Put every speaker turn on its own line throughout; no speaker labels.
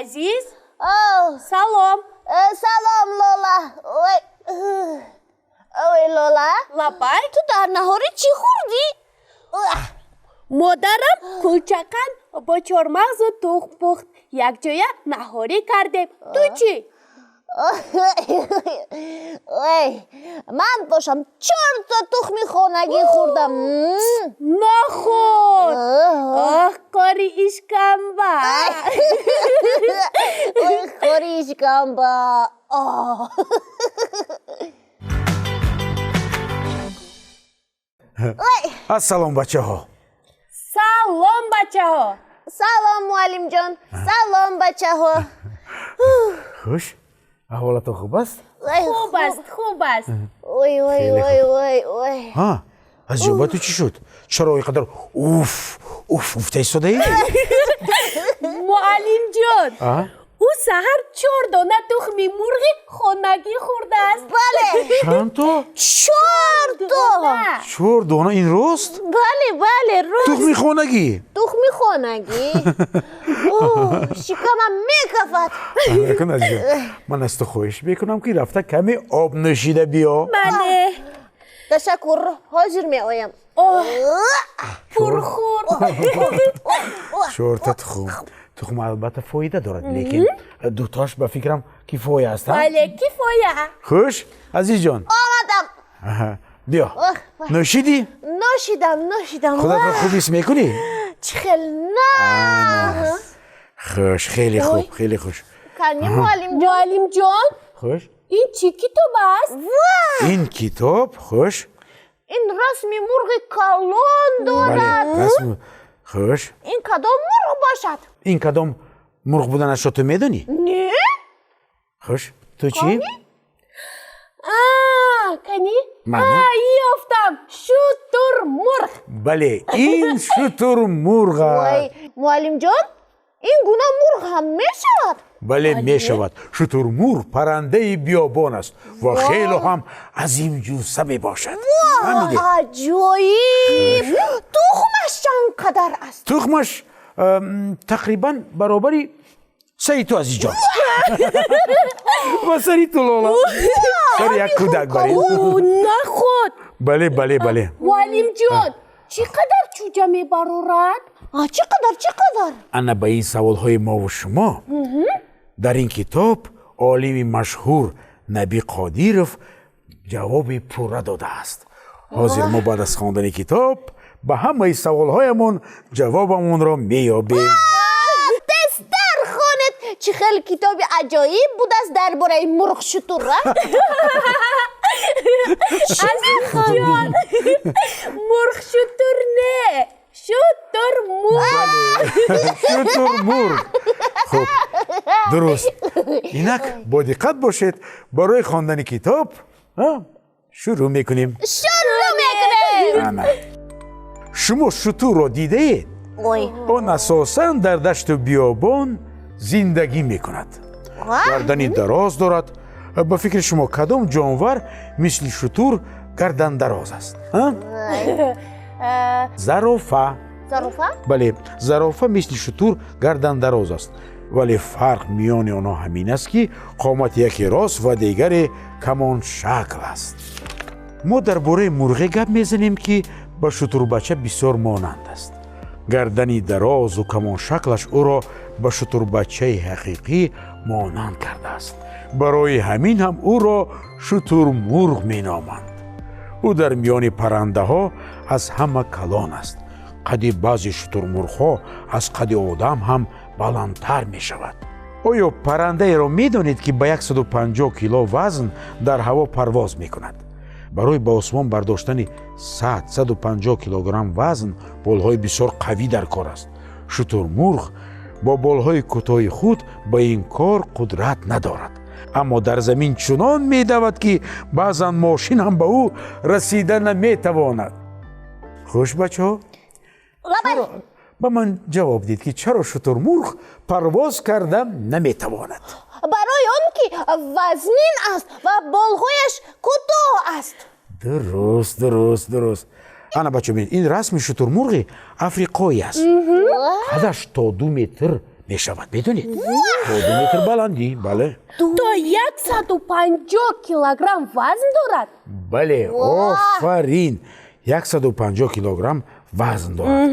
Азиз.
Оу.
Салом.
Салом, Лола. Ой, ой, Лола.
Лаббай.
Ту дар наҳорӣ чӣ хӯрдӣ?
Модарам кулчақанд бо чормағзу тухм пухт, якҷоя наҳорӣ кардем. Ту чӣ?
Ой, ман бошам чорта тухми хонагӣ хӯрдам.
Нахӯд! Оҳ, кори ишкамба!
Ой, кори ишкамба.
Ассалом, бачаҳо!
Салом, бачаҳо!
Салом, муаллимҷон! Салом, бачаҳо!
Хуш, аҳволатон хуб аст?
Хуб аст, хуб аст.
Ой, ой, ой, ой, ой.
Азизҷон, ба ту чӣ шуд? Чаро ин қадар уф уф гуфта истодаӣ?
Муаллимҷон, ӯ саҳар чор дона тухми мурғи хонагӣ хӯрдааст.
Бале.
Чанд то?
Чор то.
Чор дона, ин рост?
Бале, бале, рост.
Тухми хонагӣ?
Тухми хонагӣ. Шикамам мекафад.
Акун, азизҷон, ман аз ту хоҳиш мекунам, ки рафта каме об нӯшида биё.
Бале.
Ташаккур, ҳозир меоям.
Пурхӯр.
Чорта тухм. Тухм албатта фоида дорад, лекин дутош ба фикрам кифоя аст.
Бале, кифоя.
Хуш, азизҷон.
Омадам.
Биё, нӯшидӣ?
Нӯшидам, нӯшидам.
Худатро хуб ҳис мекунӣ?
Чӣ хел на.
Хуш, хеле хуб, хеле хуш.
Кани, муаллимҷон?
Муаллимҷон.
Хуш.
Ин чӣ китоб аст?
Ин китоб, хуш.
Ин расми мурғи калон дорад.
Расми, хуш.
Ин кадом мурғ бошад?
Ин кадом мурғ буданашро ту медонӣ?
Не.
Хуш, ту чӣ?
Кани, ёфтам, шутурмурғ.
Бале, ин шутурмурғ.
Ой, муаллимҷон, ин гуна мурғ ҳам мешавад?
Бале, мешавад. Шутурмурғ паррандаи биёбон аст ва хело ҳам азимҷусса мебошад.
Аҷоиб! Тухмаш чанд қадар аст?
Тухмаш тақрибан баробари сари ту, азизҷон, ва сари ту, Лола, сари як кӯдак барин.
Наход!
Бале, бале, бале.
Муаллимҷон, чӣ қадар чӯҷа мебарорад?
Чӣ қадар, чӣ қадар?
Ана, ба ин саволҳои мову шумо дар ин китоб олими машҳур Наби Қодиров ҷавоби пурра додааст. Ҳозир мо баъд аз хондани китоб ба ҳамаи саволҳоямон ҷавобамонро меёбем.
Тезтар хонед, чӣ хел китоби аҷоиб будааст дар бораи мурғшутур.
Азизҷон, мурғшутур не, шутурмурғ.
Шутурмурғ. Хуб, дуруст. Инак, бо диққат бошед, барои хондани китоб шурӯъ мекунем.
Шурӯъ мекунем.
Ана, шумо шутурро дидаед? Он асосан дар дашту биёбон зиндагӣ мекунад, гардани дароз дорад. Ба фикри шумо, кадом ҷонвар мисли шутур гардандароз аст? Зарофа.
Зарофа?
Бале, зарофа мисли шутур гардандароз аст, вале фарқ миёни онҳо ҳамин аст, ки қомати яке рост ва дигаре камоншакл аст. Мо дар бораи мурғе гап мезанем, ки ба шутурбача бисёр монанд аст. Гардани дарозу камоншаклаш ӯро ба шутурбачаи ҳақиқӣ монанд кардааст. Барои ҳамин ҳам ӯро шутурмурғ меноманд. Ӯ дар миёни паррандаҳо аз ҳама калон аст. Қади баъзе шутурмурғҳо аз қади одам ҳам баландтар мешавад. Оё паррандаеро медонед, ки ба 150 кило вазн дар ҳаво парвоз мекунад? Барои ба осмон бардоштани 100-150 килограмм вазн болҳои бисёр қавӣ дар кор аст. Шутурмурғ бо болҳои кӯтоҳи худ ба ин кор қудрат надорад, аммо дар замин чунон медавад, ки баъзан мошин ҳам ба ӯ расида наметавонад. Хуш, бачаҳо, ба ман ҷавоб дид, ки чаро шутурмурғ парвоз карда наметавонад?
Барои он ки вазнин аст ва болҳояш кӯтоҳ аст.
Дуруст, дуруст, дуруст. Ана, бачо, бинед, ин расми шутурмурғи африқоӣ аст. Қадаш то 2 метр Мешавад, медонед, то 2 метр баландӣ, бале.
То 150 килограмм вазн дорад.
Бале, офарин, 150 килограмм вазн дорад.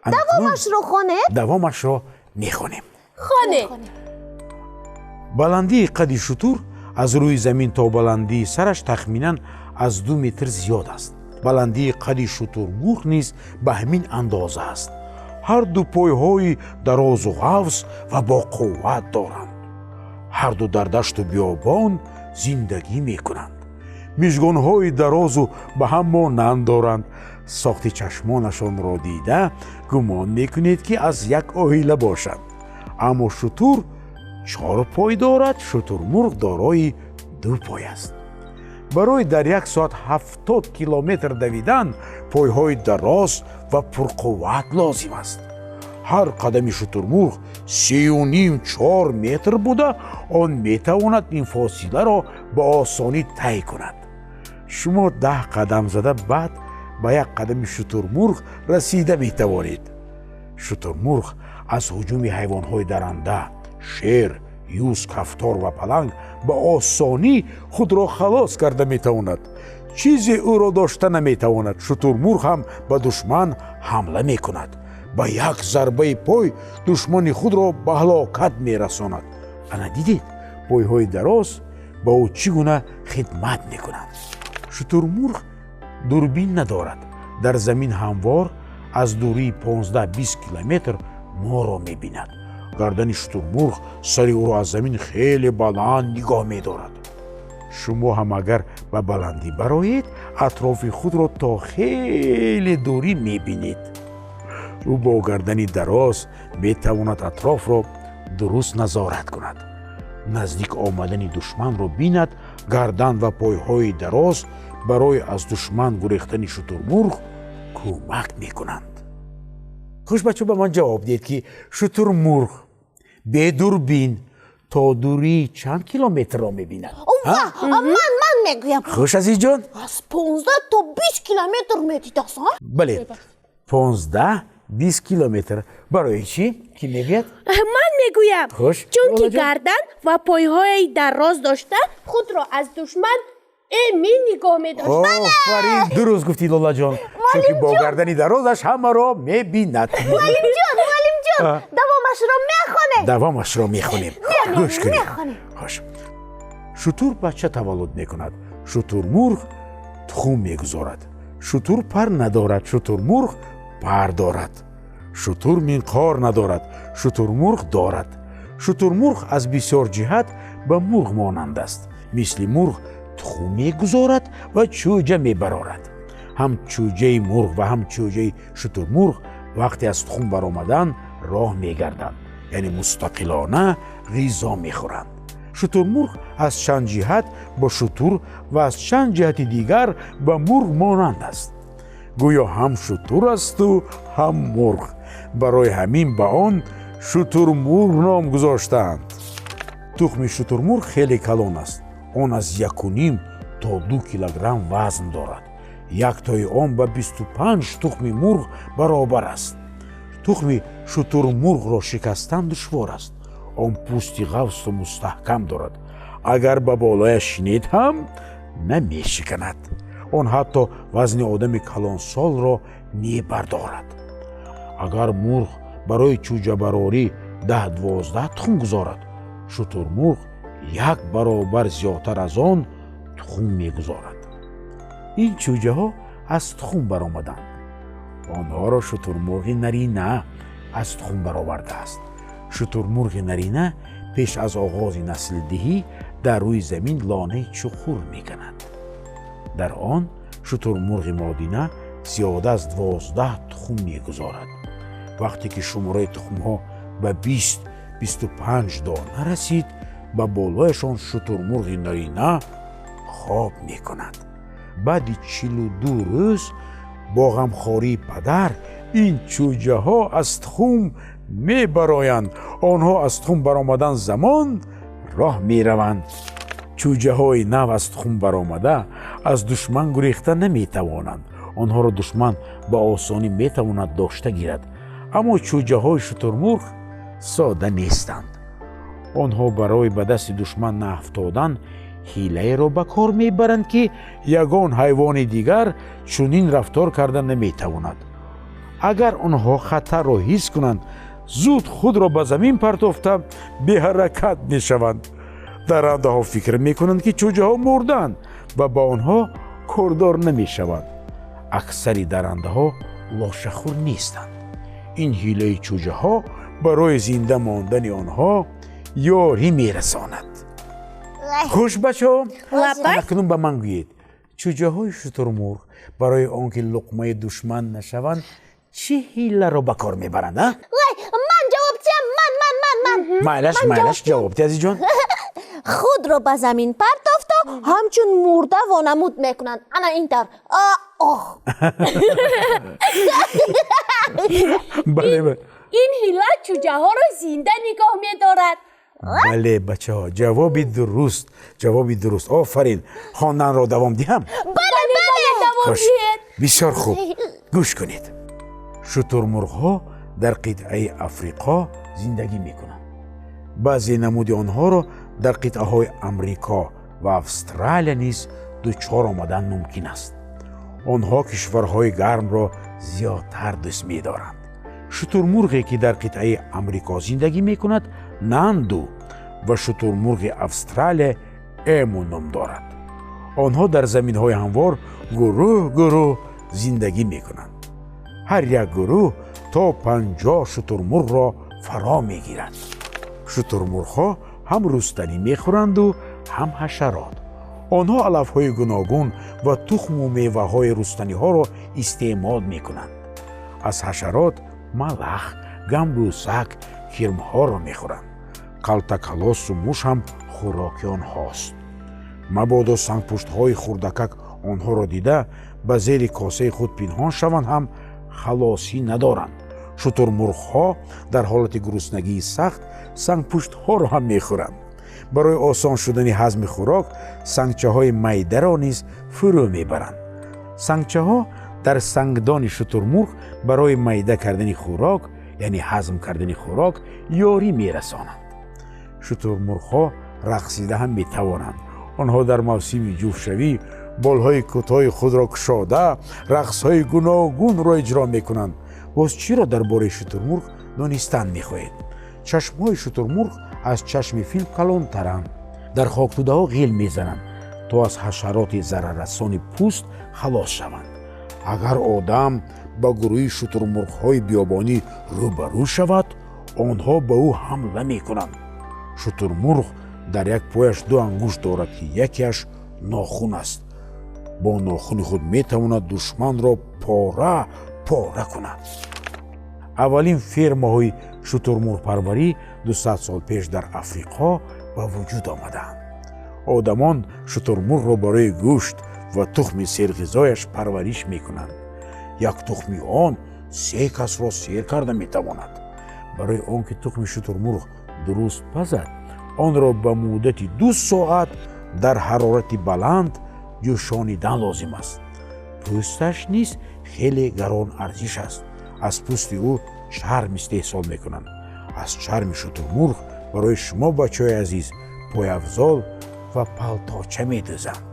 Давомашро хонед.
Давомашро мехонем.
Хонед.
Баландии қади шутур аз рӯи замин то баландии сараш тахминан аз 2 метр зиёд аст. Баландии қади шутурмурғ низ ба ҳамин андоза аст. Ҳарду пойҳои дарозу ғафз ва боқувват доранд. Ҳарду дар дашту биёбон зиндагӣ мекунанд. Мижгонҳои дарозу ба ҳам монанд доранд. Сохти чашмонашонро дида, гумон мекунед, ки аз як оила бошанд. Аммо шутур чор пой дорад, шутурмурғ дорои ду пой аст. Барои дар як соат 70 километр давидан пойҳои дароз ва пурқувват лозим аст. Ҳар қадами шутурмурғ 3,5-4 метр буда, он метавонад ин фосиларо ба осонӣ тай кунад. Шумо 10 қадам зада, баъд ба як қадами шутурмурғ расида метавонед. Шутурмурғ аз ҳуҷуми ҳайвонҳои даранда, шер, юз, кафтор ва паланг ба осонӣ худро халос карда метавонад. Чизе ӯро дошта наметавонад. Шутурмурғ ҳам ба душман ҳамла мекунад, ба як зарбаи пой душмани худро ба ҳалокат мерасонад. Ана дидед, пойҳои дароз ба ӯ чӣ гуна хидмат мекунанд. Шутурмурғ дурбин надорад. Дар замин ҳамвор аз дурии 15-20 километр моро мебинад. Гардани шутурмурғ сари ӯро аз замин хеле баланд нигоҳ медорад. Шумо ҳам агар ба баландӣ бароед, атрофи худро то хеле дурӣ мебинед. Ӯ бо гардани дароз метавонад атрофро дуруст назорат кунад, наздик омадани душманро бинад. Гардан ва пойҳои дароз барои аз душман гурехтани шутурмурғ кӯмак мекунанд. Хуш, бачо, ба ман ҷавоб диҳед, ки шутурмурғ бе дурбин то дурии чанд километрро мебинад?
Ман мегӯям.
Хуш, азизҷон.
Аз 15 то 20 километр медидас.
Бале, 15-20 километр. Барои чӣ? Кӣ мегӯяд?
Ман мегӯям.
Хуш.
Чунки
Лолаҷон.
гардан ва пойҳои дароз дошта, худро аз душман эмин нигоҳ медошт.
Офарин, дуруст гуфтӣ, Лолаҷон, чунки бо гардани дарозаш ҳамаро мебинад.
Муаллимҷон, муаллимҷон, давомашро мехонед.
Давомашро мехонем, гӯш кунед.
Мехонем.
Хош, шутур бача таваллуд мекунад, шутурмурғ тухм мегузорад. Шутур пар надорад, шутурмурғ пар дорад. Шутур минқор надорад, шутурмурғ дорад. Шутурмурғ аз бисёр ҷиҳат ба мурғ монанд аст. Мисли мурғ тухм мегузорад ва чӯҷа мебарорад. Ҳам чӯҷаи мурғ ва ҳам чӯҷаи шутурмурғ вақте аз тухм баромадан роҳ мегарданд, яъне мустақилона ғизо мехӯранд. Шутурмурғ аз чанд ҷиҳат ба шутур ва аз чанд ҷиҳати дигар ба мурғ монанд аст. Гӯё ҳам шутур асту ҳам мурғ. Барои ҳамин ба он шутурмурғ ном гузоштаанд. Тухми шутурмурғ хеле калон аст. Он аз 1,5 то 2 килограмм вазн дорад. Яктои он ба 25 тухми мурғ баробар аст. Тухми шутурмурғро шикастан душвор аст. Он пӯсти ғафзу мустаҳкам дорад. Агар ба болояш шинед ҳам, намешиканад. Он ҳатто вазни одами калонсолро мебардорад. Агар мурғ барои чӯҷабарорӣ 10-12 тухм гузорад, шутурмурғ як баробар зиёдтар аз он тухм мегузорад. Ин чӯҷаҳо аз тухм баромаданд. Онҳоро шутурмурғи нарина аз тухм баровардааст. Шутурмурғи нарина пеш аз оғози наслдиҳӣ дар рӯи замин лонаи чуқур мекунад. Дар он шутурмурғи модина зиёда аз 12 тухм мегузорад. Вақте ки шумораи тухмҳо ба 20-25 дона расид, ба болояшон шутурмурғи нарина хоб мекунад. Баъди 42 рӯз бо ғамхории падар ин чӯҷаҳо аз тухм мебароянд. Онҳо аз тухм баромадан замон роҳ мераванд. Чӯҷаҳои нав аз тухм баромада аз душман гурехта наметавонанд. Онҳоро душман ба осонӣ метавонад дошта гирад. Аммо чӯҷаҳои шутурмурғ сода нестанд. Онҳо барои ба дасти душман наафтодан ҳилаеро ба кор мебаранд, ки ягон ҳайвони дигар чунин рафтор карда наметавонад. Агар онҳо хатарро ҳис кунанд, зуд худро ба замин партофта беҳаракат мешаванд. Дарандаҳо фикр мекунанд, ки чӯҷаҳо мурданд ва ба онҳо кордор намешаванд. Аксари дарандаҳо лошахӯр нестанд. Ин ҳилаи чӯҷаҳо барои зинда мондани онҳо ёрӣ мерасонад. Хуш, бачаҳо, акнун ба ман гӯед, чӯҷаҳои шутурмурғ барои он ки луқмаи душман нашаванд, чӣ ҳиларо ба кор мебаранд?
Ман ҷавоб диҳам, ман ман ман ман.
Майлаш, майлаш, ҷавоб диҳ, азизҷон.
Худро ба замин партофта, ҳамчун мурда вонамуд мекунанд. Ана ин тавр. Оҳ.
Бале.
Ин ҳила чӯҷаҳоро зинда нигоҳ медорад.
Бале, бачаҳо, ҷавоби дуруст, ҷавоби дуруст. Офарин. Хонданро давом диҳам?
Бале, бале,
давом диҳед.
Бисёр хуб, гӯш кунед. Шутурмурғҳо дар қитъаи Африқо зиндагӣ мекунанд. Баъзе намуди онҳоро дар қитъаҳои Амрико ва Австралия низ дучор омадан мумкин аст. Онҳо кишварҳои гармро зиёдтар дӯст медоранд. Шутурмурғе, ки дар қитъаи Амрико зиндагӣ мекунад, нанду ва шутурмурғи Австралия эму ном дорад. Онҳо дар заминҳои ҳамвор гурӯҳ гурӯҳ зиндагӣ мекунанд. Ҳар як гурӯҳ то 50 шутурмурғро фаро мегирад. Шутурмурғҳо ҳам рустанӣ мехӯранду ҳам ҳашарот. Онҳо алафҳои гуногун ва тухму меваҳои рустаниҳоро истеъмол мекунанд. Аз ҳашарот малах, гамбусак, кирмҳоро мехӯранд. Калтакалосу муш ҳам хӯроки онҳост. Мабодо сангпуштҳои хурдакак онҳоро дида ба зери косаи худ пинҳон шаванд ҳам халосӣ надоранд. Шутурмурғҳо дар ҳолати гуруснагии сахт сангпуштҳоро ҳам мехӯранд. Барои осон шудани ҳазми хӯрок сангчаҳои майдаро низ фурӯ мебаранд. Сангчаҳо дар сангдони шутурмурғ барои майда кардани хӯрок, яъне ҳазм кардани хӯрок, ёрӣ мерасонанд. Шутурмурғҳо рақсида ҳам метавонанд. Онҳо дар мавсими ҷуфтшавӣ болҳои кӯтоҳи худро кушода рақсҳои гуногунро иҷро мекунанд. Боз чиро дар бораи шутурмурғ донистан мехоҳед? Чашмҳои шутурмурғ аз чашми фил калонтаранд. Дар хоктудаҳо ғил мезананд, то аз ҳашароти зараррасони пӯст халос шаванд. Агар одам ба гурӯҳи шутурмурғҳои биёбонӣ рӯбарӯ шавад, онҳо ба ӯ ҳамла мекунанд. Шутурмурғ дар як пояш ду ангушт дорад, ки якеаш нохун аст. Бо нохуни худ метавонад душманро пора пора кунад. Аввалин фермаҳои шутурмурғпарварӣ 200 сол пеш дар Африқо ба вуҷуд омадаанд. Одамон шутурмурғро барои гӯшт ва тухми серғизояш парвариш мекунанд. Як тухми он 3 касро сер карда метавонад. Барои он ки тухми шутурмурғ дуруст пазад, онро ба муддати 2 соат дар ҳарорати баланд ҷӯшонидан лозим аст. Пӯсташ низ хеле гарон арзиш аст. Аз пӯсти ӯ чарм истеҳсол мекунанд. Аз чарми шутурмурғ барои шумо, бачаҳои азиз, пойафзол ва палточа медӯзанд.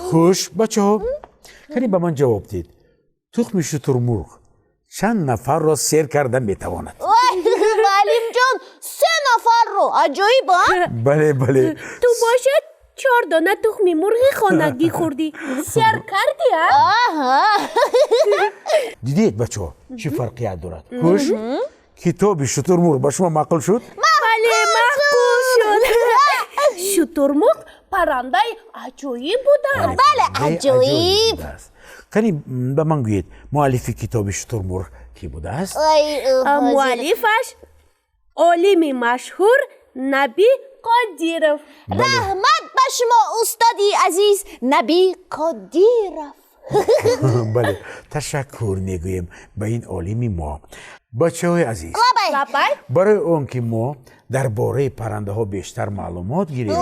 Хуш, бачаҳо, кани ба ман ҷавоб диҳед, тухми шутурмурғ чанд нафарро сер карда метавонад?
Муаллимҷон, 3 нафарро. Аҷоиб, а?
Бале, бале.
Ту бошад 4 дона тухми мурғи хонагӣ хӯрдӣ, сер кардӣ, а?
Аҳа.
Дидед, бачаҳо, чӣ фарқият дорад? Хуш, китоби шутурмурғ ба шумо маъқул шуд?
Бале, маъқул шуд. Шутурмурғ паррандаи аҷоиб будааст.
Бале, аҷоиб.
Кани ба ман гӯед, муаллифи китоби шутурмурғ кӣ будааст?
Муаллифаш олими машҳур Наби Қодиров.
Раҳмат ба шумо, устоди азиз Наби Қодиров.
Бале, ташаккур мегӯем ба ин олими мо. Бачаҳои азиз, барои он ки мо дар бораи паррандаҳо бештар маълумот гирем,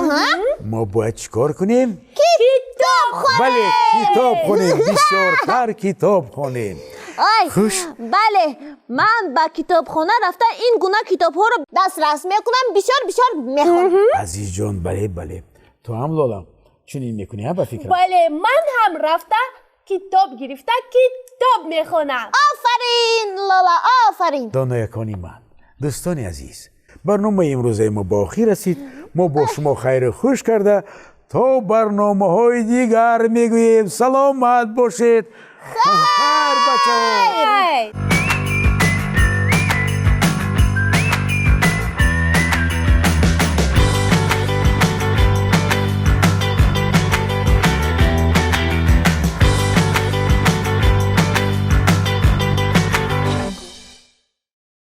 мо бояд чӣ кор кунем?
Китоб хонем.
Бале, китоб хонем, бисёртар китоб хонем.
Ай.
Хуш.
Бале, ман ба китобхона рафта, ин гуна китобҳоро дастрас мекунам, бисёр бисёр мехонам.
Азизҷон, бале, бале, ту ҳам, Лолам, чунин мекунӣ, ҳа, ба фикрам?
Бале, ман ҳам рафта, китоб гирифта, китоб мехонам.
Офарин, Лола, офарин.
Доноякони ман, дӯстони азиз, барномаи имрӯзаи мо ба охир расид. Мо бо шумо хайру хуш карда, то барномаҳои дигар мегӯем, саломат бошед. Хайр, бачаҳо.
Ай.